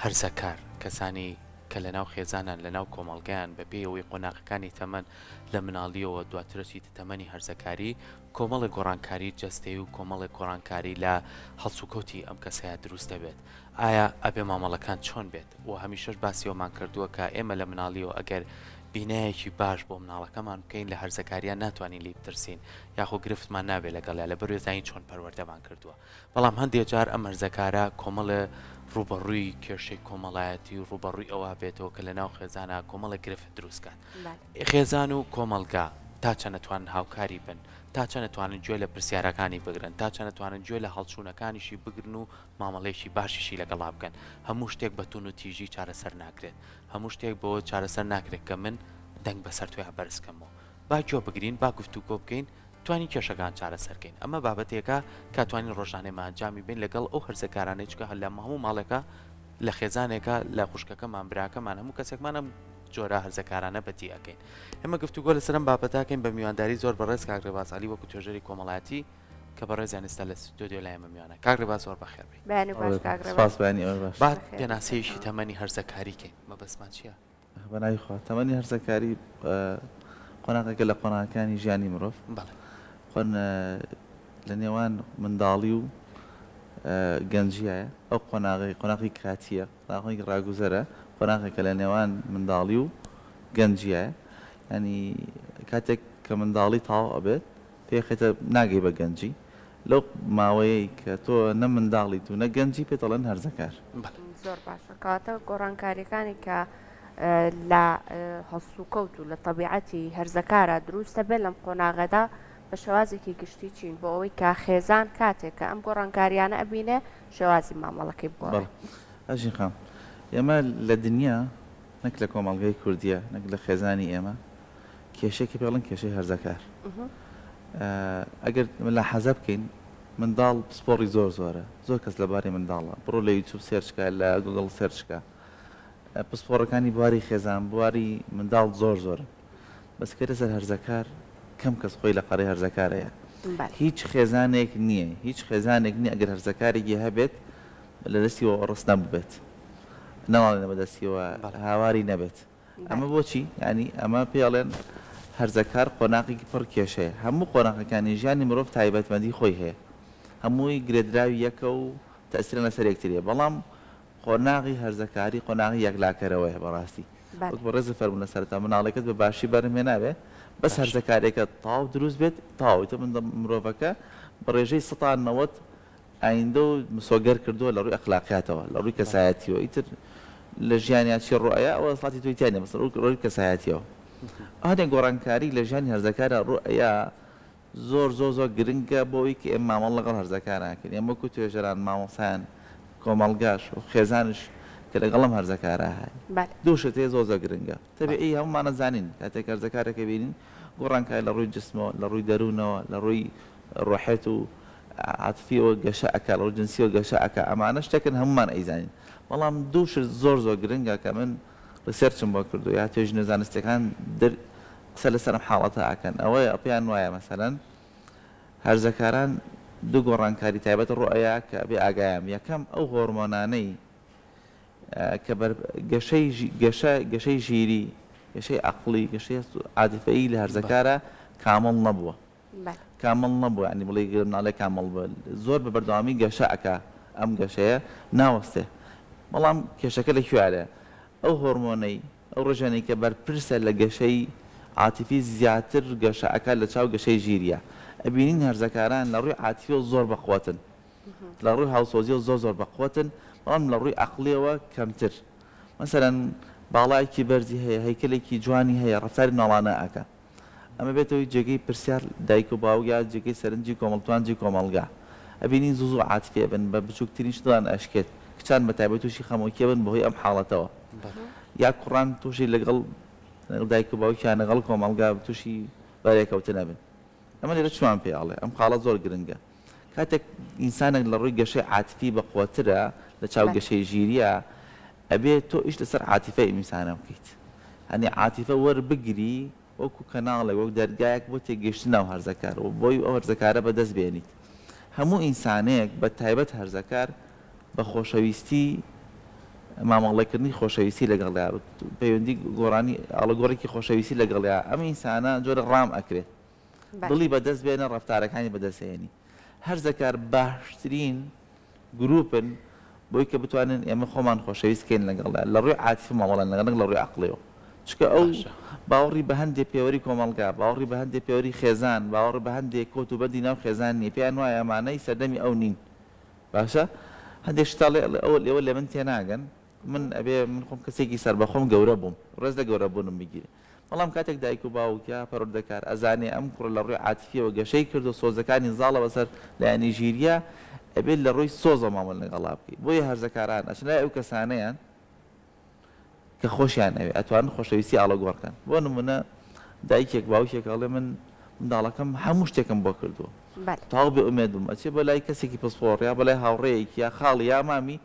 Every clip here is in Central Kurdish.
هەرزەکار، کەسانی کە لەناو خێزانان، لەناو کۆمەڵگایان بە پێی ئەوەی قۆناغەکانی تەمەن لە مناڵییەوە دواتر ئەچیتە تەمەنی هەرزەکاری، کۆمەڵێک گۆڕانکاری جەستەیی و کۆمەڵێک گۆڕانکاری لە هەڵسوکەوتی ئەم کەسەیا دروست دەبێت. ئایا ئەبێ مامەڵەکان چۆن بێت؟ و هەمیشەش باسی ئەوەمان کردووە کە ئێمە لە مناڵییەوە ئەگەر بینایەکی باش بۆ مناڵەکەمان بکەین لە هەرزەکارییا ناتوانین لێی بترسین یاخۆ گرفتمان نابێت لەگەڵیا لەبەروێ زانین چۆن پەروەردەمان کردووە. بەڵام هەندێ جار ئەم هەرزەکارە کۆمەڵێ ڕووبەڕووی کێشەی کۆمەڵایەتی و ڕووبەڕووی ئەوە بێتەوە کە لەناو خێزانا کۆمەڵێک گرفت دروست کات. خێزان و کۆمەڵگا تا چەند ئەتوانن هاوکاری بن، تا چەند ئەتوانن گوێ لە پرسیارەکانی بگرن، تا چەند ئەتوانن گوێ لە هەڵچوونەکانیشی بگرن و مامەڵەیەکی باشیشی لەگەڵا بکەن. هەموو شتێک بە توندوتیژی چارەسەر ناکرێت. هەموو شتێک بەوە چارەسەر ناکرێت کە من دەنگ بەسەر تۆیا بەرز کەمەوە. با گوێ بگرین، با گفتوگۆ بکەین، توانین کێشەکان چارەسەر کەین. ئەمە بابەتێکە کە توانین ڕۆژانە ئێمە ئەنجامی بەین لەگەڵ ئەو هەرزەکارانەی چونکە لە هەموو ماڵێکا لە خێزانێکا لە خوشکەکەمان براکەمان هەموو کەسێکمان ئەم جۆرە هەرزەکارانە بەدی ئەکەین. ئێمە گفتوگۆ لەسەر ئەم بابەتە ئەکەین بە میوانداری زۆر بەڕێز کاک ڕێباز عەلی وەکو توێژەری کۆمەڵایەتی کە بەڕێزیان ئێستا لە ستۆدیۆ لای ئێمە میوانە. کاک ڕێباز زۆر بەخێر بێی. بەیانی باش کاک ڕێباز. سپاس بەیانی ئێوەش باش. با پێناسەیەکی تەمەنی هەرزەکاری کەین مەبەستمان چییە؟ بە ناوی خوا. تەمەنی هەرزەکاری قۆناغێکە لە قۆناغەکانی ژیانی مرۆڤ. بەڵێ. قۆن لە نێوان منداڵی و گەنجیایە. ئەو قۆناغەی قۆناغی کاتییە، قۆناغێکی ڕاگوزەرە، قۆناغێکە لە نێوان منداڵی و گەنجیایە. یانی کاتێک کە منداڵی تەواو ئەبێت پێخێتە ناگەی بە گەنجی. لەو ماوەیەی کە تۆ نە منداڵیت و نە گەنجی پێت ئەڵێن هەرزەکار. بەڵێ. زۆر باشە کەواتە گۆڕانکاریەکانی کە لە هەڵسوکەوت و لە تەبیعەتی هەرزەکارا دروست دەبێت لەم قۆناغەدا بە شێوازێکی گشتی چین بۆ ئەوەی کە خێزان کاتێک کە ئەم گۆڕانکاریانە ئەبینێ شێوازی مامەڵەکەی بگۆڕێ. بەڵێ ئەژین خان ئێمە لە دنیا نەک لە کۆمەڵگای کوردیە نەک لە خێزانی ئێمە کێشەیەک پێ ئەڵێن کێشەی هەرزەکار ئەگەر ملاحەزە بکەین منداڵ پسپۆڕی زۆر زۆرە زۆر کەس لەبارەی منداڵە بڕۆ لە یوتیوب search کە لە گوگڵ search کە پسپۆڕەکانی بواری خێزان بواری منداڵ زۆر زۆرن بەس کەێتە سەر هەرزەکار کەم کەس خۆی لە قەرەی هەرزەکارەیە هیچ خێزانێک نییە هیچ خێزانێک نییە ئەگەر هەرزەکارێکی هەبێت لە دەستیەوە ڕست نەبووبێت نەڵێنە بەدەستیەوە هاواری نەبێت ئەمە بۆچی؟ یانی ئەمە پێی ئەڵێن هەرزەکار قۆناغێکی پڕ کێشەیە. هەموو قۆناغەکانی ژیانی مرۆڤ تایبەتمەندی خۆی هەیە. هەمووی گرێدراوی یەکە و تەئسیریان لەسەر یەکتری هەیە. بەڵام قۆناغی هەرزەکاری قۆناغی یەکلاکەرەوەیە بەڕاستی. وەک بەڕێزت فەرموون لە سەرەتا مناڵێکت بە باشی بەرهەم هێنابێ بەس هەرزەکاریەکە تەواو دروست بێت تەواو ئیتر مرۆڤەکە بە ڕێژەی سەتا 90 ئایندە و مسۆگەر کردووە لە ڕووی ئەخلاقیاتەوە، لە ڕووی کەسایەتیەوە، ئیتر لە ژیانیا چی ڕووئەیا ئەوە دەسەڵاتی تۆی تیا نیە، بەس لە ڕووی کەسایەتیەوە هەندێک گۆڕانکاری لە ژیانی هەرزەکارا ڕووئەیا زۆر زۆر زۆر گرنگە بۆ ئەوەی کە ئێمە مامەڵە لەگەڵ هەرزەکارا کەین، ئێمە وەکو توێژەران، مامۆستایان، کۆمەڵگاش و خێزانیش کە لەگەڵ ئەم هەرزەکارا هەین. دوو شت هەیە زۆر زۆر گرنگە، تەبیعی هەموومان ئەزانین کاتێک هەرزەکارێک ئەبینین گۆڕانکاری لە ڕووی جسمەوە، لە ڕووی دەروونەوە، لە ڕووی ڕۆحێت و عاتفیەوە گەشە ئەکا، لە ڕووی جنسیەوە گەشە ئەکا، ئەمانە شتێکن هەموومان ئەیزانین، بەڵام دوو شت زۆر زۆر گرنگە کە من research م بۆ کردووە یا توێژینەوە زانستیەکان در قسە لەسەر ئەم حاڵەتە ئەکەن ئەوەیە پێیان وایە مەسەلەن هەرزەکاران دوو گۆڕانکاری تایبەت ڕوئەیا کە ئەبێ ئاگایان یەکەم ئەو هۆرمۆنانەی کە بەر گەشەی گەشە گەشەی ژیری گەشەی عەقڵی گەشەی هەست و عاتیفەیی لە هەرزەکارا کامڵ نەبووە کامڵ نەبووە یانی بڵێی مناڵێک کامڵ بووە زۆر بە بەردەوامی گەشە ئەکا ئەم گەشەیە ناوەستێ بەڵام کێشەکە لە کوێیە ئەو هۆرمۆنەی ئەو ڕژێنەی کە بەرپرسە لە گەشەی عاتیفی زیاتر گەشە ئەکات لە چاو گەشەی ژیریە ئەبینین هەرزەکاران لە ڕووی عاتیفیەوە زۆر بەقوەتن لە ڕووی هاوسۆزیەوە زۆر زۆر بەقوەتن بەڵام لە ڕووی عەقڵیەوە کەمتر مەسەلەن باڵایەکی بەرزی هەیە هەیکەلێکی جوانی هەیە ڕەفتاری مناڵانە ئەکا ئەمە بێتە هۆی جێگەی پرسیار دایک و باوک یا جێگەی سەرنجی کۆمەڵ توانجی کۆمەڵگا ئەبینین زوو زوو عاتفی ئەبن بە بچوکترین شت دڵیان ئەشکێت کچان بە تایبەت توشی خەمۆکی ئەبن بەهۆی ئەم حاڵەتەوە یا کوڕان توشی لەگەڵ دایک و باوکیان لەگەڵ کۆمەڵگا توشی بەرێکەوتن ئەبن ئەمە لێرە چمان پێ ئەڵێ ئەم خاڵە زۆر گرنگە کاتێک ئینسانێک لە ڕووی گەشەی عاتفی بەقوەترە لە چاو گەشەی ژیریە ئەبێ تۆ ئیش لەسەر عاتیفەی ئەم ئینسانە بکەیت یانی عاتیفە وەربگری وەکو کەناڵێک وەک دەرگایەک بۆ تێگەیشتن ناو هەرزەکار و بۆی ئەو هەرزەکارە بەدەست بێنیت هەموو ئینسانێک بە تایبەت هەرزەکار بە خۆشەویستی. مامەڵەکردنی خۆشەویستی لەگەڵیا، پەیوەندی گۆڕانی ئاڵوگۆڕێکی خۆشەویستی لەگەڵیا، ئەم ئینسانە جۆرە ڕام ئەکرێ. دڵی بەدەست بێنە ڕەفتارەکانی بەدەست هێنی. هەرزەکار باشترین گروپن بۆی کە بتوانن ئێمە خۆمان خۆشەویست کەین لەگەڵیا لە ڕووی عاتیفە مامەڵە لەگەڵ نەک لە ڕووی عەقڵیەوە چونکە ئەو باوەڕی بە هەندێ پێوەری کۆمەڵگا باوەڕی بە هەندێ پێوەری خێزان باوەڕ بە هەندێ کۆت و بەندی ناو خێزان نییە پێیان وایە ئەمانەی سەردەمی ئەو نین باشە هەندێک شت ئەڵێ ئەڵێ ئەوە ئێوە لە من تێناگەن من ئەبێ من خۆم کەسێکی سەربەخۆم گەورە بووم ڕێز لە گەورە بوونم بگیرێ بەڵام کاتێک دایک و باوک یا پەروەردەکار ئەزانێ ئەم کوڕە لە ڕووی عاتیفیەوە گەشەی کردووە سۆزەکانی زاڵە بەسەر لایەنی ژیرییا ئەبێت لە ڕووی سۆزەوە مامەڵە لەگەڵا بکەی بۆیە هەرزەکاران ئەچن لای ئەو کەسانەیان کە خۆشیان ئەوێ ئەتوانن خۆشەویستی ئاڵۆگۆڕ کەن بۆ نمونە دایکێک باوکێک ئەڵێ من منداڵەکەم هەموو شتێکم بۆ کردووە تەواو بێ ئومێد بووم ئەچێ بۆ لای کەسێکی پسپۆڕ یا بۆ لای هاوڕێیەکی یا خاڵی یا مامی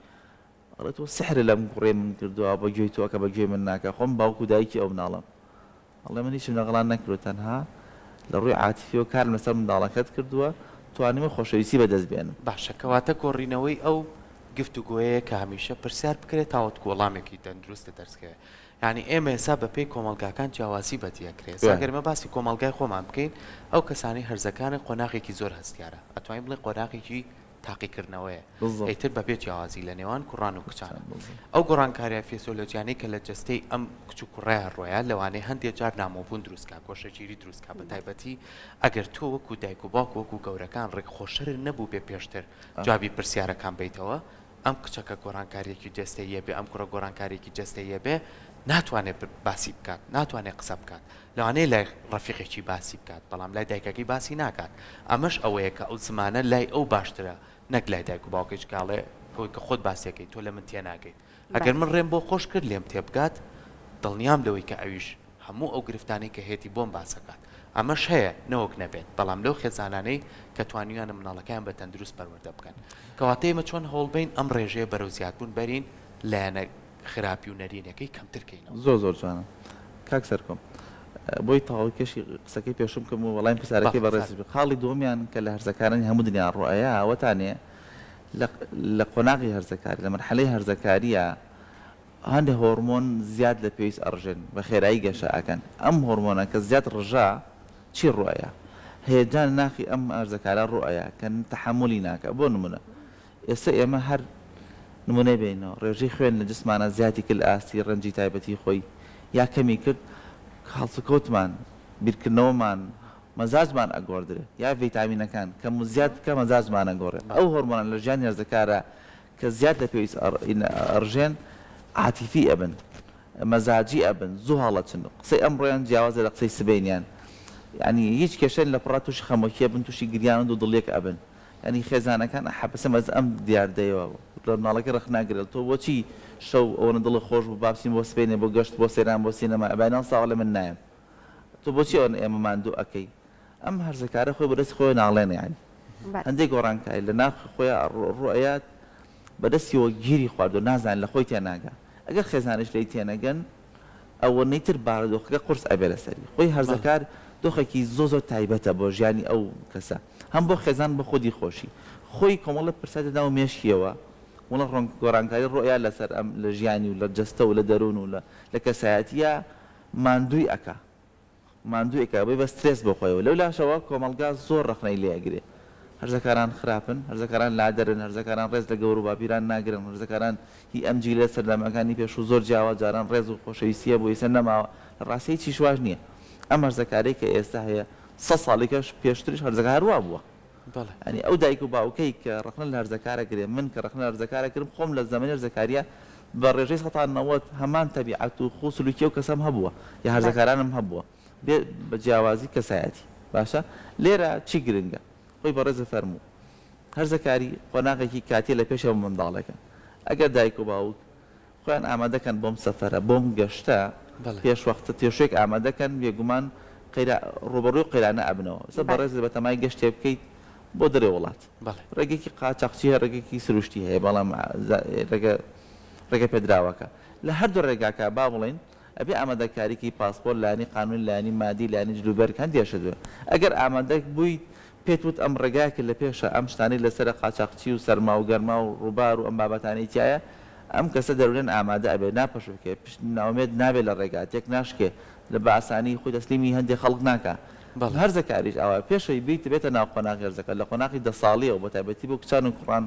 ئەڵێ تۆ سحرت لەم کوڕەی من کردووە بە گوێی تۆ کە بە گوێی من ناکا خۆم باوک و دایکی ئەو مناڵەم ئەڵێ من هیچم لەگەڵا نەکردووە تەنها لە ڕووی عاتیفیەوە کارم لەسەر منداڵەکەت کردووە توانیومە خۆشەویستی بەدەست بێنم. باشە کەواتە گۆڕینەوەی ئەو گفتوگۆیەیە کە هەمیشە پرسیار بکرێت تاوەتکو وەڵامێکی تەندروستت دەرسکەوێت یانی ئێمە ئێستا بە پێی کۆمەڵگاکان جیاوازی بەدی ئەکرێ ئێستا گەر ئێمە باسی کۆمەڵگای خۆمان بکەین ئەو کەسانەی هەرزەکانن قۆناغێکی زۆر هەستیارە ئەتوانین بڵێین قۆناغێکی تاقیکردنەوەیە ئیتر بەبێ جیاوازی لە نێوان کوڕان و کچان. ئەو گۆڕانکارییە فیسۆلۆجیانەی کە لە جەستەی ئەم کچ و کوڕەیا ڕۆیە لەوانەیە هەندێ جار نامۆبوون دروست کا، گۆشەگیری دروست کا، بەتایبەتی ئەگەر تۆ وەکوو دایک و باوک وەکوو گەورەکان ڕێکخۆشەرت نەبووبێ پێشتر جوابی پرسیارەکان بەیتەوە، ئەم کچە کە گۆڕانکارییەکی جەستەییە بێ ئەم کوڕە گۆڕانکارییەکی جەستەییە بێ ناتوانێ باسی بکات، ناتوانێ قسە بکات. لەوانەیە لای ڕەفیقێکی باسی بکات، بەڵام لای دایکەکەی باسی ناکات. ئەمەش ئەوەیە کە ئەو زمانە لای ئەو باشترە نەک لای دایک و باوکەی، چونکە ئەڵێ ئەوەی کە خۆت باسی ئەکەی تۆ لە من تێناگەیت. ئەگەر من ڕێم بۆ خۆش کرد لێم تێبگات، دڵنیام لەوەی کە ئەویش هەموو ئەو گرفتانەی کە هەیەتی بۆم باس ئەکات. ئەمەش هەیە نەوەک نەبێت، بەڵام لەو خێزانانەی کە توانیویانە منداڵەکەیان بە تەندروست پەروەردە بکەن. کەواتە ئێمە چۆن هەوڵبەین ئەم ڕێژەیە بەرەو زیادبوون بەرین، لایەنە خراپی و نەرێنیەکەی کەمتر کەینەوە. زۆر زۆر جوانە کاک سەرکۆم. بۆی تەواوی کەشی قسەکەی پێشووم کەم و وەڵامی پرسیارەکەی بەڕێزیش بێ. خاڵی دووەمیان کە لە هەرزەکارانی هەموو دنیا ڕوئەیا ئەوەتانێ لە لە قۆناغی هەرزەکاری لە مەرحەلەی هەرزەکارییا هەندێ هۆرمۆن زیاد لە پێویست ئەڕژێن بە خێرایی گەشە ئەکەن ئەم هۆرمۆنە کە زیاد ڕژا چی ڕوئەیا هەیەجان ناخی ئەم هەرزەکارە ڕوئەیا کە تەحەمولی ناکا بۆ نمونە ئێستا ئێمە هەر نمونەی بێنینەوە ڕێژەی خوێن لە جسمانا زیادی کرد لە ئاستی ڕەنجی تایبەتی خۆی یا کەمی کرد هەڵسوکەوتمان بیرکردنەوەمان مەزاجمان ئەگۆڕدرێ یا ڤیتامینەکان کەم و زیاد بکا مەزاجمان ئەگۆڕێ ئەو هۆرمۆنانە لە ژیانی هەرزەکارا کە زیاد لە پێویست ئەڕژێن عاتیفی ئەبن مەزاجی ئەبن زوو هەڵەچن قسەی ئەمڕۆیان جیاوازە لە قسەی سبەینیان یانی هیچ کێشەن لە پڕا تووشی خەمۆکی ئەبن تووشی گریان و دوودڵیەک ئەبن یانی خێزانەکان ئەحەپەسێن بەس ئەم دیاردەیەوە لە مناڵەکەی ڕەخنە ئەگرێت تۆ بۆچی شەو ئەوەنە دڵت خۆش بوو با بچین بۆ سبەینێ بۆ گەشت بۆ سەیران بۆ سینەما بەیانی هەڵساوە ئەڵێ من نایەم تۆ بۆچی ئەوەنە ئێمە ماندوو ئەکەی ئەم هەرزەکارە خۆی بەدەستی خۆیەوە ناڵێنێ یانی هەندێک گۆڕانکاری لە ناخی خۆیا ڕوئەیات بەدەستیەوە گیری خواردوە نازانێت لە خۆی تێناگا ئەگەر خێزانیش لێی تێنەگەن ئەوەنەی تر بارودۆخەکە قورس ئەبێ لەسەری خۆی هەرزەکار دۆخێکی زۆر زۆر تایبەتە بۆ ژیانی ئەو کەسە هەم بۆ خێزان بۆ خودی خۆشی خۆی کۆمەڵە پرسیار دێت ناو مێشکیەوە وڵە ڕۆنگ گۆڕانکاری ڕۆیا لەسەر ئەم لە ژیانی و لە جەستە و لە دەروون و لە لە کەسایەتیە ماندووی ئەکا ماندوو ئەکا بۆی بە سترێس بۆ خۆیەوە لەو لاشەوە کۆمەڵگا زۆر ڕەخنەی لێ ئەگرێ هەرزەکاران خراپن هەرزەکاران لادەرن هەرزەکاران ڕێز لە گەورو باپیران ناگرن هەرزەکاران هی ئەم جیلە سەردەمەکانی پێشوو زۆر جیاواز جاران ڕێز و خۆشەویستی هەبوو ئیستا نەماوە لە ڕاستی هیچیش واش نیە ئەم هەرزەکارەی کە ئێستا هەیە سەد ساڵی کەش پێشتریش هەرزەکار هەر وا بووە یانی ئەو دایک و باوکەی کە ڕەخنە لە هەرزەکار ئەگرێ من کە ڕەخنە لە هەرزەکار ئەگرم خۆم لە زەمەنی هەرزەکارییا بە ڕێژەی سەتا 90 هەمان تەبیعەت و خوو سلوکی ئەو کەسەم هەبووە یا هەرزەکارانم هەبووە بێ بە جیاوازی کەسایەتی باشە لێرە چی گرنگە خۆی بەڕێزت فەرموو هەرزەکاری قۆناغێکی کاتیە لە پێش هەموو منداڵێکە ئەگەر دایک و باوک خۆیان ئامادەکەن بۆم سەفەرە بۆم گەشتە پێش وەختە تێشوێک ئامادەکەن بێگومان قەیرا ڕووبەڕووی قەیرانە ئەبنەوە ئێستا بەڕێزت بەتەمای گەشتێ بکەیت بۆ دەرێ وڵات ڕێگەیەکی قاچاخچی هەیە ڕێگەیەکی سروشتی هەیە بەڵام ڕێگە ڕێگە پێدراوەکە لە هەردوو ڕێگاکە با بڵێین ئەبێ ئامادەکاریی پاسپۆرت لایەنی قانونی لایەنی مادی لایەنی جلوبەرگ هەندێ شت بێ ئەگەر ئامادە بوویت پێت وت ئەم ڕێگایە کە لە پێشە ئەم شتانەی لەسەرە قاچاخچی و سەرما و گەرما و ڕووبار و ئەم بابەتانەی تیایە. ئەم کەسە دەروونیەن ئامادە ئەبێ ناپەشۆکێ پشت نائومێد نابێ لە ڕێگا تێک ناشکێ لە بە ئاسانی خۆی تەسلیمی هەندێ خەڵک ناکا بەڵێ. هەرزەکاریش ئاوایە پێش ئەوەی بیت بێتە ناو قۆناغی هەرزەکار لە قۆناغی دە ساڵیەوە بە تایبەتی بۆ کچان و کوڕان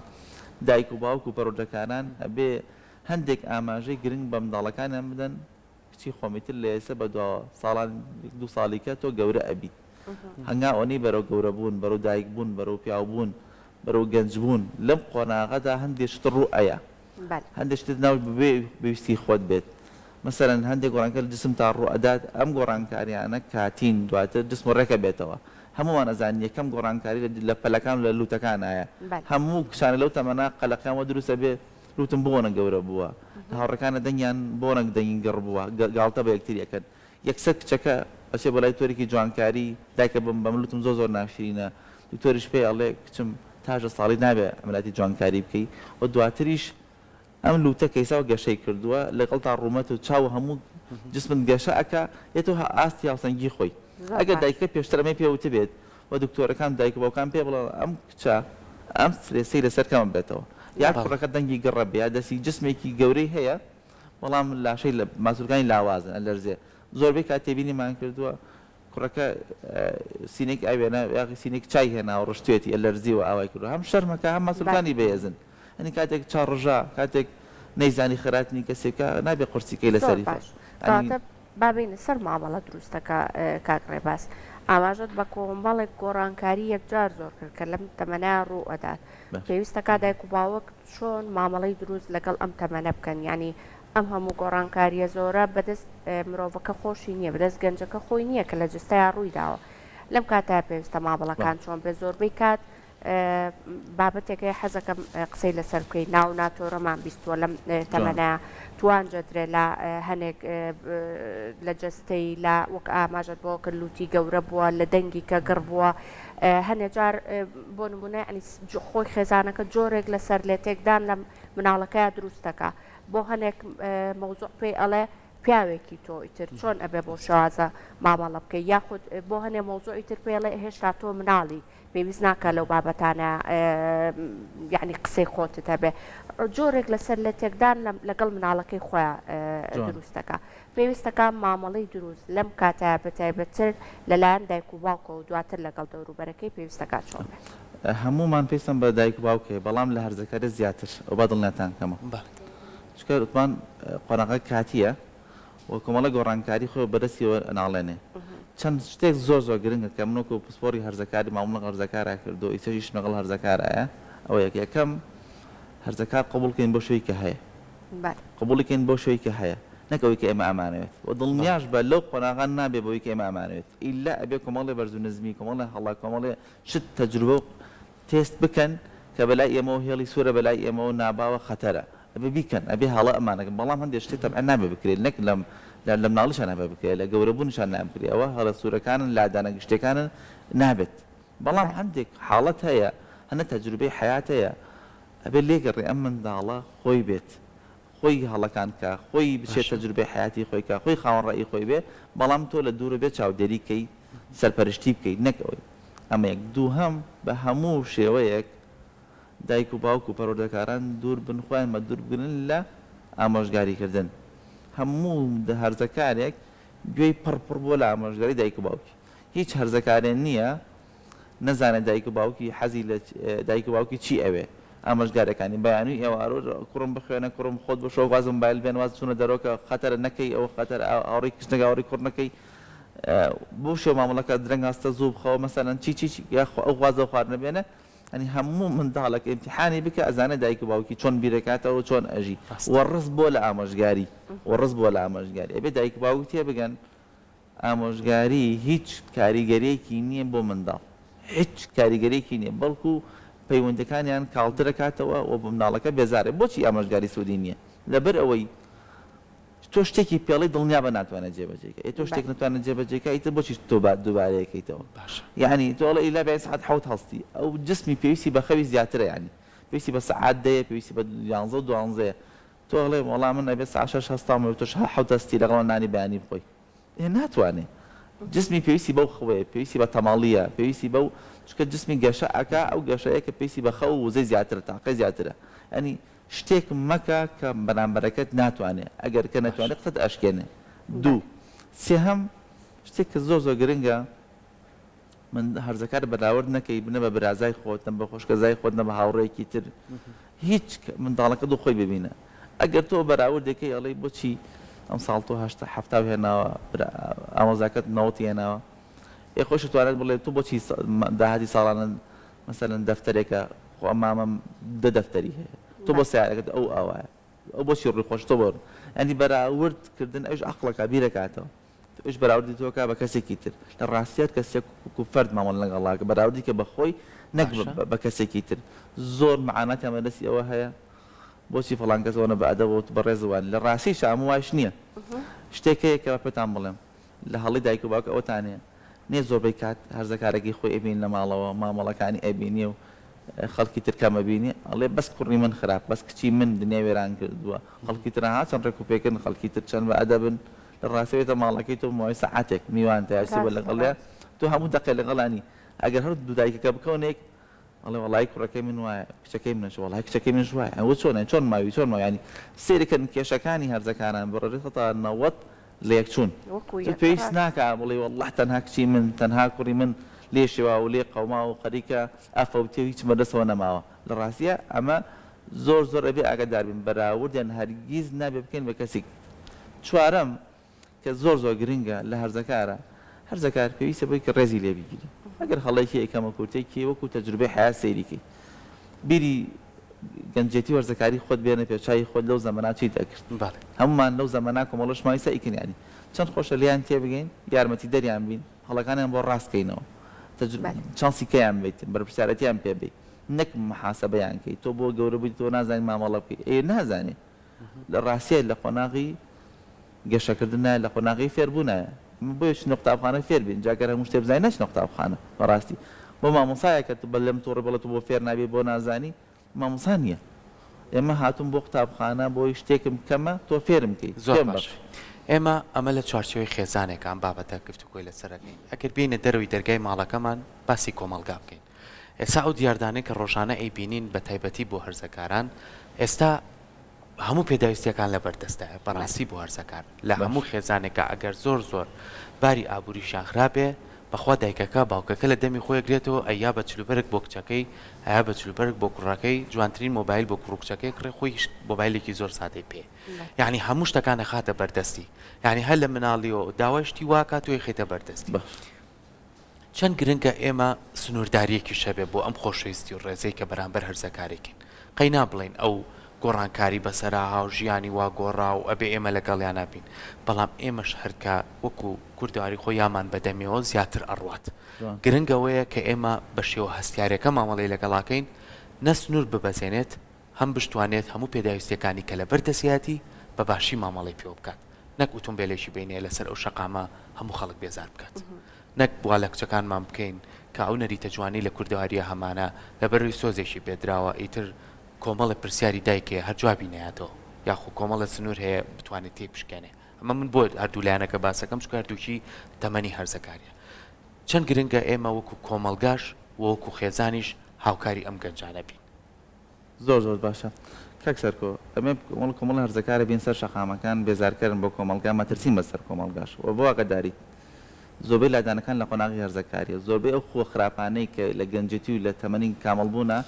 دایک و باوک و پەروەردەکاران ئەبێ هەندێک ئاماژەی گرنگ بە منداڵەکانیان بدەن کچی خۆم ئیتر لە ئێستا بە دواوە ساڵان یەک دوو ساڵی کە تۆ گەورە ئەبیت هەنگاو ئەنێی بەرەو گەورە بوون بەرەو دایک بوون بەرەو پیاو بوون بەرەو گەنج بوون لەم قۆناغەدا هەندێ شت ڕوو ئەیا هەندێ شتت ناو ببێ بەویستی خۆت بێت مەسەلەن هەندێک گۆڕانکاری لە جسم تا ڕوو ئەدات ئەم گۆڕانکاریانە کاتین دواتر جسم ڕێکە بێتەوە هەموومان ئەزانین یەکەم گۆڕانکاری لە پەلەکان و لە لوتەکانایە هەموو کچانە لەو تەمەنە قەلەقیان وە دروست ئەبێ لوتم بۆنە گەورە بووە هاوڕێکانە دەنگیان بۆنە دەنگی گڕ بووە گاڵتە بە یەکتری ئەکەن یەکسەر کچەکە ئەچێ بۆ لای دکتۆرێکی جوانکاری دایکە بم بەم لوتم زۆر زۆر ناشرینە دکتۆریش پێی ئەڵێ کچم تا 18 ساڵی نابێ عەمەلیاتی جوانکاری بکەی و دواتریش ئەم لوتە کە ئیستا گەشەی کردووە لەگەڵ تا ڕوومەت و چاو و هەموو جسمت گەشە ئەکا یەتەوە ئاستی هاوسەنگی خۆی زۆر ئەگەر باش. دایکەکە پێشتر ئەمەی پێ وتبێت و دکتۆرەکان و دایک و باوکان پێ بڵێن ئەم کچە ئەم سترێسەی لەسەر کەم بێتەوە یا بەڵێ. کوڕەکە دەنگی گڕە بێ یا دەستی جسمێکی گەورەی هەیە بەڵام لاشەی لە ماسولکانی لاوازن ئەلەرزێ زۆربەی کات تێبینیمان کردووە کوڕەکە سینێک ئاوێنە یاخی سینێک چای هێناوە ڕشتوێتی ئەلەرزیوە ئاوای کردووە هەم شەرمەکە هەم ماسولکانی بەهێزن ئەنی کاتێک چا ڕژا کاتێک نەیزانی خێراتنی کەسێکە نابێ قورسیکەی زۆر لەسەری باش کەواتە با بێینە سەر مامەڵە دروستەکە کاک ڕێباز ئاماژەت بە کۆمەڵێک گۆڕانکاری یەکجار زۆر کرد کە لەم تەمەنە ڕوو ئەدات پێویستەکە دایک و باوک چۆن مامەڵەی دروست لەگەڵ ئەم تەمەنە بکەن یانی ئەم هەموو گۆڕانکاریە زۆرە بەدەست مرۆڤەکە خۆشی نییە بەدەست گەنجەکە خۆی نییە کە لە جستەیا ڕووی داوە لەم کاتە پێویستە مامەڵەکان چۆن بێ زۆربەی کات بابەتێک هەیە حەزەکەم قسەی لەسەر بکەی ناو ناتۆرەمان بیستووە لەم تەمەنە توانجە درێ لە هەنێک لە جەستەی لە وەک ئاماژەت بۆ کرد لوتی گەورە بووە لە دەنگی کە گڕ بووە هەنێ جار بۆ نمونە یعنی خۆی خێزانەکە جۆرێک لە سەر لێ تێکدان لە مناڵەکەیا دروست دەکا بۆ هەنێک مەوزوع پێی ئەڵێ پیاوێکی تۆ ئیتر چۆن ئەبێ بۆ شێوازە مامەڵە بکەی یاخود بۆ هەنێ مەوزوعی تر پێی ئەڵێ هێشتا تۆ مناڵی پێویست ناکا لەو بابەتانە یعنی قسەی خۆتت هەبێ جۆرێک لەسەر لە تێکدان لەگەڵ مناڵەکەی خۆیان دروست دەکا پێویستەکە مامەڵەی دروست لەم کاتە بەتایبەتتر لەلایەن دایک و باوکەوە دواتر لەگەڵ دەوروبەرەکەی پێویستەکە چۆن بێت؟ هەموومان پێویستمان بە دایک و باوک هەیە بەڵام لە هەرزەکاری زیاتر ئەو با دڵنیاتان کەمەوە چونکە وتمان قۆناغەکە کاتییە و کۆمەڵە گۆڕانکاری خۆی بەدەستیەوە ئەناڵێنێ چەند شتێک زۆر زۆر گرنگە کە من وەکو پسپۆڕی هەرزەکاری مامەڵەم لەگەڵ هەرزەکارا کردووە ئیستاش ئیشم لەگەڵ هەرزەکارایە ئەوە یەک یەکەم هەرزەکار قبوڵ کەین بەو شێوەی کە هەیە قبوڵی کەین بەو شێوەی کە هەیە نەک ئەوەی کە ئێمە ئەمانەوێت و دڵنیاش بە لەو قۆناغە نابێ بەوەی کە ئێمە ئەمانەوێت ئیلا ئەبێ کۆمەڵێ بەرز و نزمی کۆمەڵێ هەڵە کۆمەڵێ شت تەجروبە و تێست بکەن کە بەلای ئێمەوە هێڵی سوورە بەلای ئێمەوە ناباوە خەتەرە ئەبێ بیکەن ئەبێ هەڵە ئەمانەکەن بەڵام هەندێ شتێ تەبعەن نابێ بکرێت نەک لەم لە مناڵیشا نابێ بکرێت لە گەورە بوونیشا نابێ بکرێت ئەوە هەڵە سوورەکانن لادانە گشتیەکانن نابێت بەڵام هەندێک حاڵەت هەیە هەنە تەجروبەی حەیات هەیە ئەبێ لێگەڕێ ئەم منداڵە خۆی بێت خۆی هەڵەکان کا خۆی بچێت باشە. تەجروبەی حەیاتی خۆی کا خۆی خاوەن ڕەئی خۆی بێ بەڵام تۆ لە دوورە بێ چاودێری کەی سەرپەرشتی بکەی نەک ئەوەی ئەمە یەک دووهەم بە هەموو شێوەیەک دایک و باوک و پەروەردەکاران دوور بن خۆیان بە دوور بگرن لە ئامۆژگاری کردن هەموو هەرزەکارێک گوێی پڕ پڕ بووە لە ئامۆژگاری دایک و باوکی هیچ هەرزەکارێ نییە نەزانێت دایک و باوکی حەزی لە دایک و باوکی چی ئەوێ ئامۆژگارەکانی بەیانی و ئێوارە کوڕم بخوێنە کوڕم خۆت بشۆ واز مۆبایل بێن واز چوونە دەرۆکە خەتەرە نەکەی ئەوە خەتەر هاوڕێی کچ نەکە هاوڕێی کوڕ نەکەی بۆ شێوە مامەڵەکە درەنگ هەستە زوو بخەوە مەسەلەن چی چی چی یاخوا ئەو واز لەو خواردنە بێنە یانی هەموو منداڵێک ئیمتیحانی بکە ئەزانێ دایک و باوکی چۆن بیرەکاتەوە چۆن ئەژی ڕاستە. وەڕس بووە لە ئامۆژگاری وەڕس بووە لە ئامۆژگاری ئەبێ دایک و باوک تێبگەن ئامۆژگاری هیچ کاریگەریەکی نیە بۆ منداڵ هیچ کاریگەریەکی نیە بەڵکو پەیوەندەکانیان کاڵترەکاتەوە و منداڵەکە بێزارە بۆچی ئامۆژگاری سودی نیە لەبەر ئەوەی تۆ شتێکی پێڵی دڵنیابە ناتوانێت جێبەجێی کە ئێ تۆ شتێک نەتوانێت جێبەجێی کە ئیتر بۆچی تۆ با دووبارەیەکەیتەوە باشە. یەعنی تۆ ئەڵێ ئیلا بەیانی سەعات حەوت هەستی ئەو جسمی پێویستی بە خەوی زیاترە یەعنی پێویستی بە سەعات دەیە پێویستی بە یانزە و دوانزەیە تۆ ئەڵێ وەڵا من ئەبێ سەعات شەش هەستام و تۆش حەوت هەستی لەگەڵ من نانی بەیانی بخۆی ئێ ناتوانێ جسمی پێویستی بەو خەوەیە پێویستی بە تەمەڵیە پێویستی بەو چونکە جسمی گەشە ئەکا ئەو گەشەیە کە پێویستی بە خەو و وزەی زیاترە تاقەی زیاترە یەعنی. شتێک مەکە کە بەرامبەرەکەت ناتوانێ ئەگەر کە نەتوانێ قسەت ئەشکێنێ دوو سێهەم شتێک کە زۆر زۆر گرنگە من هەرزەکار بەراورد نەکەی نە بە برازای خۆت نە بە خۆشکەزای خۆت نە بە هاوڕێیەکی تر هیچ منداڵەکە دوو خۆی ببینە ئەگەر تۆ بەراوردێکەی ئەڵێی بۆچی ئەم ساڵ تۆ هەشتا حەفتا هێناوە ئامۆزاکەت نەوەتی هێناوە ئێ خۆش توانێت بڵێ تۆ بۆچی داهاتی ساڵانە مەسەلەن دەفتەرێکە خۆ ئەم مامەم دە دەفتەری هەیە تۆ بۆ سیارەکەت ئەو ئاوایە ئەو بۆچی ڕووی خۆش تۆ بۆ ینی بەراورد کردن ئەوش عەقڵەکە بیرەکاتەوە ئەویش بەراوردی تۆ کا بە کەسێکی تر لە ڕاستیات کەسێک وەکو فەرد مامەڵە لەگەڵا کە بەراوردی کە بە خۆی نەک بە کەسێکی تر زۆر مەعاناتیان بە دەستی ئەوە هەیە بۆچی فڵان کەس ئەوەنە بە ئەدەب و بەڕێز وان لە ڕاستیشا ئەمە وایش نییە شتێک هەیە کە پێتان بڵێم لە هەڵی دایک و باوک ئەوەتان هەیە نیە زۆربەی کات هەرزەکارەکەی خۆی ئەبینی لە ماڵەوە مامەڵەکانی ئەبینێ و خەڵکی تر کەم ئەبینێ ئەڵێ بەس کوڕی من خراپ بەس کچی من دنیای وێران کردووە خەڵکی تر ها چەند ڕێک و پێکن خەڵکی تر چەند بە ئەدەبن لە ڕاستی بێتە ماڵەکەی تۆ ماوەی سەعاتێک میوانتە یا شتێ بووە ڕاستە لەگەڵیا ڕاستە. تۆ هەموو دەقێ لەگەڵا نی ئەگەر هەر دوو دایکەکە بکەونە یەک ئەڵێ وەڵایی کوڕەکەی من وایە کچەکەی منش وەڵایی کچەکەی منش وایە ئەوە چۆنە چۆن ماوی چۆن ماوی یانی سەیرکەن کێشەکانی هەرزەکاران بە ڕێژەی 90% لە یەک چوون وەکو تۆ یەکە پێویست ڕاستە. ناکا بڵێی وەڵڵا تەنها کچی من تەنها کوڕی من لێ شێواوە و لێ قەوماوە و خەریکە ئەفەوتێ و هیچم بەدەستەوە نەماوە لە ڕاستیا ئەمە زۆر زۆر ئەبێ ئاگادار بین بەراوردیان هەرگیز نابێ بکەین بە کەسیک چوارەم کە زۆر زۆر گرنگە لە هەرزەکارە هەرزەکار پێویستە بۆی کە ڕێزی لێ بگیری ئەگەر هەڵەیەکی ئەی کەمەکورتێکی وەکو تەجروبەی حەیات سەیری کەی بیری گەنجێتی و هەرزەکاری خۆت بێنە پێشچاوی خۆت لەو زەمەنا چیت ئەکرد بەڵێ. هەموومان لەو زەمەنا کۆمەڵەشمان ئیستا ئیکن یانی چەند خۆشە لێیان تێبگەین یارمەتی دەریان بین هەڵەکانیان بۆ ڕاست کەینەوە تەجرو بەلێ. چانسی کەیان بیت بەرپرسیارەتیان پێ بەی نەک محاسەبەیان کەی تۆ بۆ گەورە بووی تۆ نازانی مامەڵە بکەی ئێ نازانێ لە ڕاستیا لە قۆناغی گەشەکردنایە لە قۆناغی فێربوونایە بۆیە چنە قوتابخانە فێر بین جا گەر هەموو شتێ بزانین نەچنە قوتابخانە بەڕاستی بۆ مامۆسایە کە بە لێم توڕە بڵێ تۆ بۆ فێر نابی بۆ نازانی مامۆسا نییە ئێمە هاتووم بۆ قوتابخانە بۆی شتێکم کەمە تۆ فێرم کەی زۆر پێم باش بەخشی. ئێمە ئەمە لە چوارچێوەی خێزانێکە ئەم بابەتە گفتوگۆی لەسەر ئەکەین ئەگەر بێینە دەرەوەی دەرگای ماڵەکەمان باسی کۆمەڵگا بکەین ئێستا ئەو دیاردانەی کە ڕۆژانە ئەیبینین بە تایبەتی بۆ هەرزەکاران ئێستا هەموو پێداویستیەکان لەبەر دەستایە بەڕاستی بۆ هەرزەکار لە هەموو خێزانێکا ئەگەر زۆر زۆر باری ئابوریشیان خراپ بێ بەخوا دایکەکە باوکەکە لە دەمی خۆی ئەگرێتەوە ئەیا بە چلوبەرگ بۆ کچەکەی ئەیا بە چلوبەرگ بۆ کوڕەکەی جوانترین مۆبایل بۆ کوڕو کچەکەی کڕێ خۆی مۆبایلێکی زۆر سادەی پێ یانی هەموو شتەکان ئەخاتە بەردەستی یانی هەر لە مناڵیەوە داوای شتی واکا تۆ ئەیخەیتە بەردەستی. چەند گرنگە ئێمە سنووردارییەکیش هەبێ بۆ ئەم خۆشەویستی و ڕێزەی کە بەرامبەر هەرزەکارێکین. قەی نا بڵێین ئەو گۆڕانکاری بەسەرا ها و ژیانی وا گۆڕا و ئەبێ ئێمە لەگەڵیانا بین. بەڵام ئێمەش هەر کە وەکوو کوردەواری خۆ یامان بە دەمێوە زیاتر ئەڕوات. گرنگ ئەوەیە کە ئێمە بە شێوە هەستیارەکە مامەڵەی لەگەڵا کەین نە سنوور ببەزێنێت هەم بشتوانێت هەموو پێداویستییەکانی کە لەبەر دەستیایەتی بە باشی مامەڵەی پێوە بکات. نەک ئوتومبێلێکی بینێ لەسەر ئەو شەقامە هەموو خەڵک بێزار بکات. نەک وا لە کچەکانمان بکەین کە ئەو نەریتە جوانەی لە کوردەوارییا هەمانە لەبەرەوەی سۆزێکی پێدراوە ئیتر کۆمەڵێ پرسیاری دایک هەیە هەر جوابی نایاتەوە یاخۆ کۆمەڵێ سنوور هەیە بتوانێت تێی بشکێنێ ئەمە من بۆ هەردوو لایەنەکە باسەکەم چونکە هەردووکی تەمەنی هەرزەکاریە چەند گرنگە ئێمە وەکو کۆمەڵگاش و وەکو خێزانیش هاوکاری ئەم گەنجانە بین. زۆر زۆر باشە کاک سەرکۆ ئەمە کۆمەڵ کۆمەڵ هەرزەکارە بین سەر شەقامەکان بێزارکەرن بۆ کۆمەڵگا مەترسین بەسەر کۆمەڵگاش وە بۆ ئاگاداریت زۆربەی لادانەکان لە قۆناغی هەرزەکاریە زۆربەی ئەو خووە خراپانەی کە لە گەنجێتی و لە تەمەنی کامڵ بوونا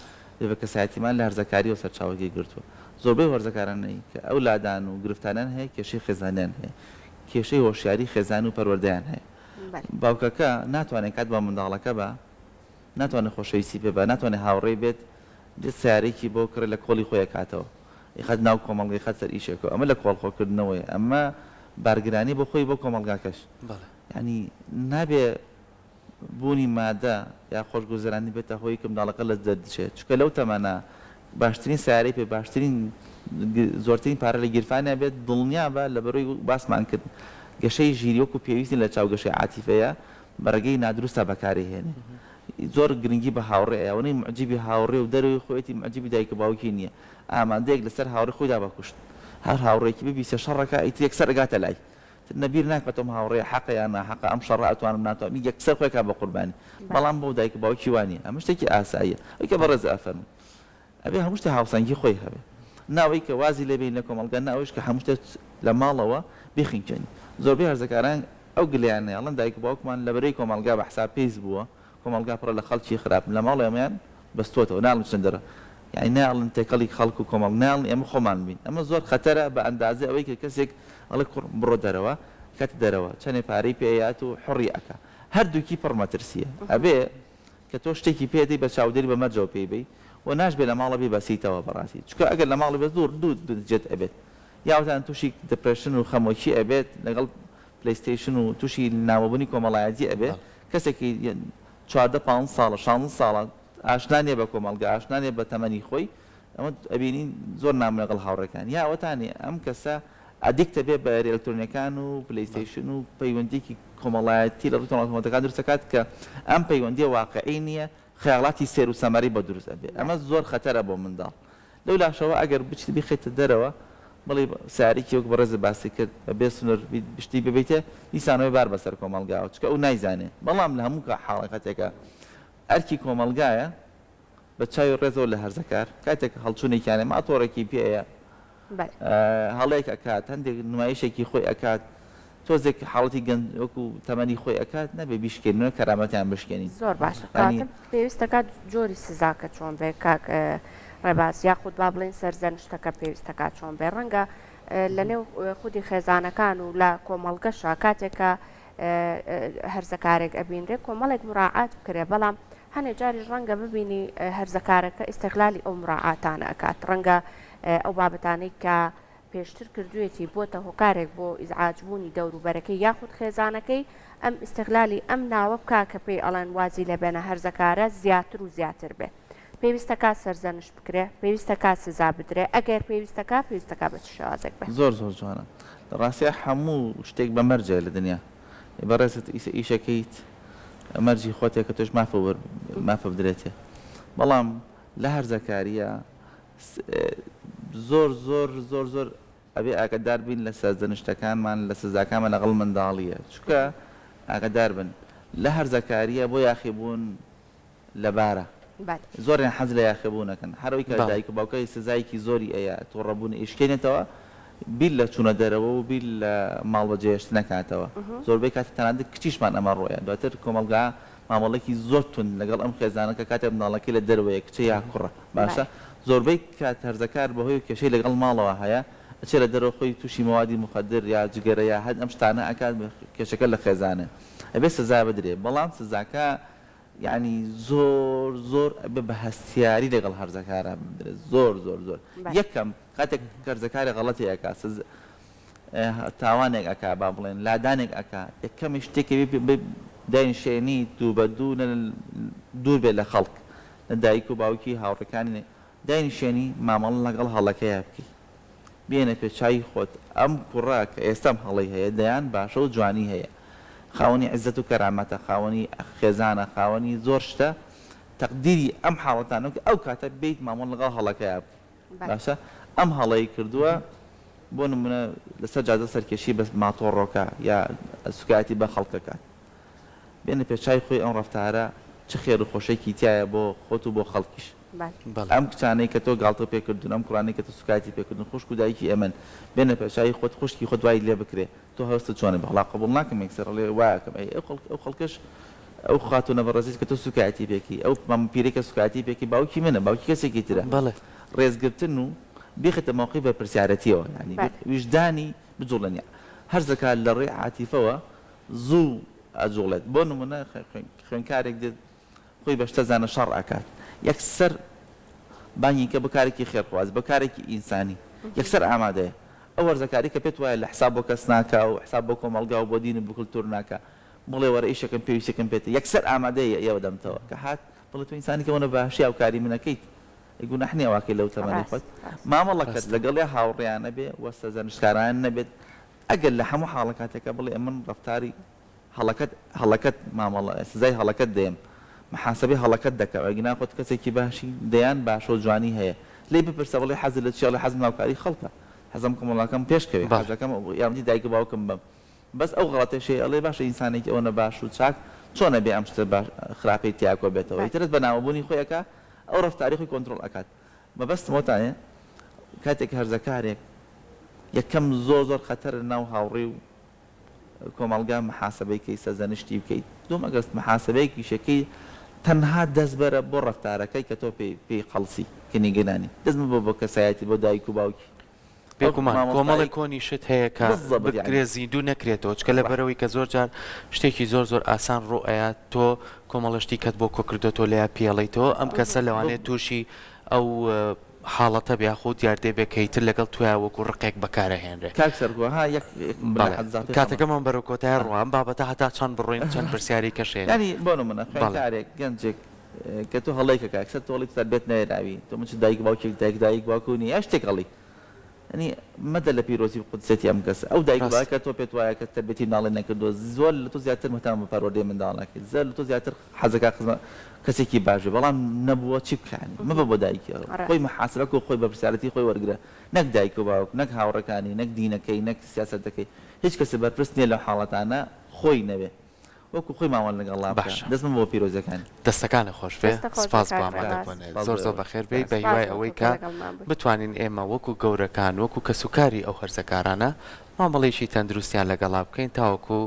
بە کەسایەتیمان لە هەرزەکاریەوە سەرچاوەی گرتووە زۆربەی هەرزەکارانەی کە ئەو لادان و گرفتانیان هەیە کێشەی خێزانیان هەیە کێشەی هۆشیاری خێزان و پەروەردەیان هەیە باوکەکە ناتوانێت کات بە منداڵەکە بە ناتوانێت خۆشەویستی پێ با، ناتوانێت هاوڕێی بێت، دێت سەیارەیەکی بۆ کڕێ لە کۆڵی خۆی ئەکاتەوە، ئەیخات ناو کۆمەڵگە، ئەیخات سەر ئیشێکەوە، ئەمە لە کۆڵ خۆ کردنەوەیە، ئەمە بارگرانیە بۆ خۆی بۆ کۆمەڵگاکەش. یانی نابێ بوونی مادە یا خۆشگوزەرانی بێتە هۆی کە منداڵەکە لە دەربچێ، چونکە لەو تەمەنە باشترین سەیارەی پێ باشترین زۆرترین پارە لە گیرفانیا بێت، دڵنیابە لەبەرەوەی باسمان کرد گەشەی ژیری وەکو پێویست نیە لە چاو گەشەی عاتیفەیە، بە ڕێگەی نادروستا بەکاری هێنێ زۆر گرنگی بە هاوڕێ ئەیا ئەوەنەی موعجیبی هاوڕێ و دەرەوەی خۆیەتی موعجیبی دایک و باوکی نیە ئامادەیەک لەسەر هاوڕێ خۆی دا بەکوشت هەر هاوڕێیەکی ببیسێ شەڕەکە ئیتر یەکسەر ئەگاتە لای تر نە بیر ناکاتەوە ئەم هاوڕێیە حەقە یان ناحەقە ئەم شەڕە ئەتوانم ناتوانم یەکسەر خۆی ئەکا بە قوربانی بەڵام بۆ دایک و باوکی وا نیە ئەمە شتێکی ئاساییە ئەوی کە بەڕێز ئەفەرموو ئەبێ هەموو شتێ هاوسەنگی خۆی هەبێ. نا ئەوەی کە وازی لێ بێنین لە کۆمەڵگا نا ئەوەیش کە هەموو شتێک لە ماڵەوە بیخنکێنین. زۆربەی هەرزەکاران ئەو گلەیانەیە ئەڵێن دایک و باوکمان لە بەرەی کۆمەڵگا بە حساب پیس بووە، کۆمەڵگا پڕە لە خەڵکی خراپ لە ماڵەوە ئێمەیان بەستووەتەوە ناڵن بچنە دەرەوە یانی نایەڵن تێکەڵی خەڵک و کۆمەڵ نایەڵن ئێمە خۆمان بین ئەمە زۆر خەتەرە بە ئەندازەی ئەوەی کە کەسێک ئەڵێ کوڕ بڕۆ دەرەوە کەتە دەرەوە چەنێ پارەی پێ ئەیات و حوڕی ئەکا هەردووکی پڕ مەترسیە ئەبێ کە تۆ شتێکی پێ دەی بە چاودێری بە مەرجەوە پێی بەی و ناشبێ لە ماڵە بیبەسیتەوە بەڕاستی چونکە ئەگەر لە ماڵی بەس دوو دوو جێت ئەبێت یاوتان تووشی depression و خەمۆکی ئەبێت لەگەڵ PlayStation و تووشی نامۆبوونی کۆمەڵایەتی ئەبێ کەسێکی 14 پانزە ساڵە شانزە ساڵە ئاشنا نیە بە کۆمەڵگا ئاشنا نیە بە تەمەنی خۆی ئەمە ئەبینین زۆر نامۆ لەگەڵ هاوڕێکان یا ئەوەتانێ ئەم کەسە addict ئەبێ بە یاری ئەلکترۆنیەکان و PlayStation و پەیوەندیەکی کۆمەڵایەتی لە ڕووی تۆمەتەکان دروست ئەکات کە ئەم پەیوەندیە واقعی نیە خەیاڵاتی سێر و سەمەرەی بۆ دروست ئەبێ ئەمە زۆر خەتەرە بۆ منداڵ لەو لاشەوە ئەگەر بچیت بیخەیتە دەرەوە بڵێی سەیارەیەکی وەک بەڕێزت باسی کرد بە بێ سنور شتی ببەیتێ دیسانەوە بار بەسەر کۆمەڵگاوە چونکە ئەو نایزانێ بەڵام لە هەموو حاڵەتێکا ئەرکی کۆمەڵگایە بە چاوی ڕێزەوە لە هەرزەکار کاتێک هەڵچوونێکیان هەیە ماتۆڕێکی پێیە هەڵەیەک ئەکات هەندێک نمایشێکی خۆی ئەکات تۆزێک حاڵەتی گەنج وەکو تەمەنی خۆی ئەکات نەبێ بیشکێنین و کەرامەتیان بشکێنین. زۆر باشە کەواتە پێویستە کات جۆری سزاکە چۆن بێ کاک ڕێباز یاخود با بڵێین سەرزەنشتەکە پێویستە کات چۆن بێ ڕەنگە لە نێو خودی خێزانەکان و لە کۆمەڵگەشا کاتێک کە هەرزەکارێک ئەبینرێ کۆمەڵێک مراعات بکرێ بەڵام هەنێ جاریش ڕەنگە ببینی هەرزەکارەکە ئیستغلالی ئەو مراعاتانە ئەکات ڕەنگە ئەو بابەتانەی کە پێشتر کردوویەتی بۆتە هۆکارێک بۆ ئیزعاج بوونی دەوروبەرەکەی یاخود خێزانەکەی، ئەم ئیستغلالی ئەم ناوە بکا کە پێی ئەڵێن وازی لێ بێنە هەرزەکارە زیاتر و زیاتر بێ. پێویستە کا سەرزەنشت بکرێ؟ پێویستە کا سزا بدرێ؟ ئەگەر پێویستە کا، پێویستە کا بە چ شێوازێک بێ؟ زۆر زۆر جوانە. لە ڕاستیا هەموو شتێک بە مەرجە لە دنیا. بەڕێزت ئیسە ئیشەکەیت مەرجی خۆتە کە تۆش مافە وەر مافە بدرێتێ. بەڵام لە هەرزەکارییا زۆر زۆر زۆر زۆر ئەبێ ئاگادار بین لە سەرزەنشتەکانمان لە سزاکانمان لەگەڵ منداڵیە چونکە ئاگادار بن لە هەرزەکاریە بۆ یاخی بوون لەبارە زۆریان حەز لە یاخی بوون ئەکەن هەر ئەوەی کە دایک و باوکەی سزایەکی زۆری ئەیا توڕەبوون ئەیشکێنێتەوە بیر لە چوونە دەرەوە و بیر لە ماڵ بەجێهێشتن ئەکاتەوە زۆربەی کاتی تەنانەت کچیشمان ئەمە ڕۆیە دواتر کۆمەڵگا مامەڵەیەکی زۆر توند لەگەڵ ئەم خێزانە کە کاتێک منداڵەکەی لە دەرەوەیە کچە یا کوڕە باشە زۆربەی کات هەرزەکار بەهۆی کێشەی لەگەڵ ماڵەوە هەیە ئەچێ لە دەرەوە خۆی توشی مەوادی موخەدر یا جگەرە یا هەر ئەم شتانە ئەکات کێشەکە لە خێزانە ئەبێ سزا بدرێ بەڵام سزاکە یانی زۆر زۆر ئەبێ بە هەستیاری لەگەڵ هەرزەکارا بدرێت زۆر زۆر زۆر یەکەم کاتێک هەرزەکارێ غەڵەتێ ئەکات سز تاوانێک ئەکا با بڵێن لادانێک ئەکا یەکەمی شتێک بێ داینشێنی دوو بە دوو دوور بێ لە خەڵک لە دایک و باوکی هاوڕێکانی داینشێنی مامەڵە لەگەڵ هەڵەکەیا بکەی بێنە پێ چاوی خۆت ئەم کوڕە کە ئێستام هەڵەی هەیە دەیان باشە و جوانی هەیە خاوەنی عیزەت و کەرامەتە خاوەنی خێزانە خاوەنی زۆر شتە تەقدیری ئەم حاڵەتانە بکە ئەو کاتە بێیت مامەڵە لەگەڵ هەڵەکەیا بکەی باشە ئەم هەڵەی کردووە بۆ نمونە لەسەر جادە سەرکێشی بە ماتۆڕۆکە یا سوکایەتی بە خەڵکەکات بێنە پێچوی خۆی ئەم ڕەفتارە چ خێر و خۆشێکی تایە بۆ خۆت و بۆ خەڵکیش ئەم کچانەی کە تۆ گاڵتە پێ کردوون ئەم کوڕانەی کە تۆ سوکایەتی پێ کردوون خوشک و دایکی ئێمەن بێنە پێچوی خۆت خوشکی خۆت وای لێ بکرێ تۆ هەستت چۆنە بەڵا قبوڵ ناکەم یەکسەر ئەڵێ وایەکەم ئەی ئەو خەڵک ئەو خەڵکەش ئەو خاتوونە بەڕێزەی کە تۆ سوکایەتی پێکی ئەو مامە پیرەی کە سوکایەتی پێکی باوکی منە باوکی کەسێکی ترە بەڵێ. ڕێزگرتن و بیخەیتە مەوقعی بەرپرسیارەتیەوە یانی ویژدانی بجوڵێنی هەرزەکار لە ڕێی عاتیفەوە زوو ئەجوڵێت بۆ نمونە خوێنکارێک دێت خۆی بە شتە زانە شەڕ ئەکات یەکسەر بانگی کە بۆ کارێکی خێرخوازی بۆ کارێکی ئینسانی یەکسەر ئامادەیە ئەو وەرزەکاری کە پێت وایە لە حساب بۆ کەس ناکا و حساب بۆ کۆمەڵگا و بۆ دین و بۆ کلتور ناکا بڵێ وەرە ئیشەکەم پێویستیەکەم پێتە یەکسەر ئامادەیە ئێوە دەمتەوە کە هات بڵێ تۆ ئینسانی کە ئەوەنە باشی هاوکاری من ئەکەیت ئەی گوناح نیە واکەی لەو تەمەنەی خۆت مامەڵەکەت لەگەڵیا هاوڕێیانە بێ و سەرزەنشتکارانە نەبێت ئەگەر لە هەموو حاڵەکاتێکا بڵێ ئەمن ڕەفتاری هەڵەکەت هەڵەکەت مامەڵە سزای هەڵەکەت دەیەم محاسەبەی هەڵەکەت دەکەم ئەگینا خۆت کەسێکی باشی دەیان باشە و جوانی هەیە لێی بپرسە بڵێ حەزت لە چیە ئەڵێ حەزم هاوکاری خەڵکە حەزم کۆمەڵاکەم پێش کەوێ حەزەکەم یارمەتی دایک و باوکم بەم بەس ئەو غەڵەتەش هەیە ئەڵێ باشە ئینسانێکی ئەوەنە باش و چاک چۆن ئەبێ ئەم شتە باش خراپەی تیا کۆ بێتەوە ئیتر هەست بە نامۆبوونی خۆی ئەکا ئەو ڕەفتاری خۆی کۆنترۆڵ ئەکات مەبەستم ئەوەتانێ. کاتێک هەرزەکارێک یەکەم زۆر زۆر خەتەرە ناو هاوڕێ و کۆمەڵگا محاسەبەی کەی سەرزەنشتی بکەیت دووەم ئەگەر محاسەبەیەکیش ئەکەی تەنها دەست بەرە بۆ ڕەفتارەکەی کە تۆ پێی پێی قەڵسی کە نیگەرانی دەست مەبە بۆ کەسایەتی بۆ دایک و باوکی بێگومان کۆمەڵێک کۆنی شت هەیە کە بکرێ زیندوو نەکرێتەوە چکە لەبەرئەوەی کە زۆر جار شتێکی زۆر زۆر ئاسان ڕوو ئەیات تۆ کۆمەڵە شتی کەت بۆ کۆکردۆتەوە لێیا پێڵیتەوە ئەم کەسە لەوانەیە تووشی ئەو حاڵەتە بێ یاخود دیاردەی بێ کە ئیتر لەگەڵ تۆیا وەکو ڕقێک بەکارئەهێنرێ. کاک سەرکۆ ها یەک یەک بەڵێ کاتەکەمان بەرەو کۆتایی ڕوا ئەم بابەتە هەتا چەند بڕۆین چەند پرسیاری کەش هەیە. یانی بۆ نمونە خوێندکارێک گەنجێک کە تۆ هەڵەیەک ئەکا یەکسەر تۆ ئەڵێی تەربیەت نەێراوی تۆ من چ دایک و باوکێک دایک دایک باوک و نیە یا شتێک ئەڵێی یانی مەدە لە پیرۆزی و قودسیەتی ئەم کەسە ئەو دایک و باوکە تۆ پێت وایە کە تەربیەتی مناڵی نەکردووە زۆر لە تۆ زیاتر مهتەمە بە پەروەردەی منداڵەکەی زۆر لە تۆ زیاتر حەزەکا خزمە کەسێکی باش بێ بەڵام نەبووە چی بکا یانی مەبە بۆ دایکی خۆی محاسبە کە و خۆی بەرپرسیارەتی خۆی وەرگرە نەک دایک و باوک نەک هاوڕێکانی نەک دینەکەی نەک سیاسەتەکەی هیچ کەسێ بەرپرس نیە لەو حاڵەتانە خۆی نەبێ وەکو خۆی مامەڵە لەگەڵا بکە باشە. دەست مەبە بۆ پیرۆزیەکانی. دەستەکانت خۆش بێ دەستە خۆش بێ سپاس بۆ کاک ئامادە ڕێباز. بوونت سپاس زۆر بۆ زۆر ئێوەش. بەخێر بێی بە سپاس هیوای بۆ ئەوەی تۆ کە کە لەگەڵمان بووی. بتوانین ئێمە وەکو گەورەکان وەکو کەسوکاری ئەو هەرزەکارانە مامەڵەیەکی تەندروستیان لەگەڵا بکەین تاوەکو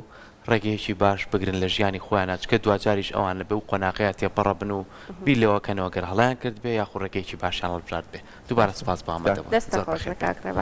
ڕێگەیەکی باش بگرن لە ژیانی خۆیانا چکە دواجاریش ئەوان لە بەو قۆناغەیا تێپەڕەبن و بیر لەوە کەنەوە گەر هەڵەیان کردبێ یاخو ڕێگەیەکی باشیان هەڵبژاردبێ دووبارە سوپاس بۆ ئامادەبوونت دەستە زۆر خۆش بەخێر بێ بێی. کاک ڕێباز.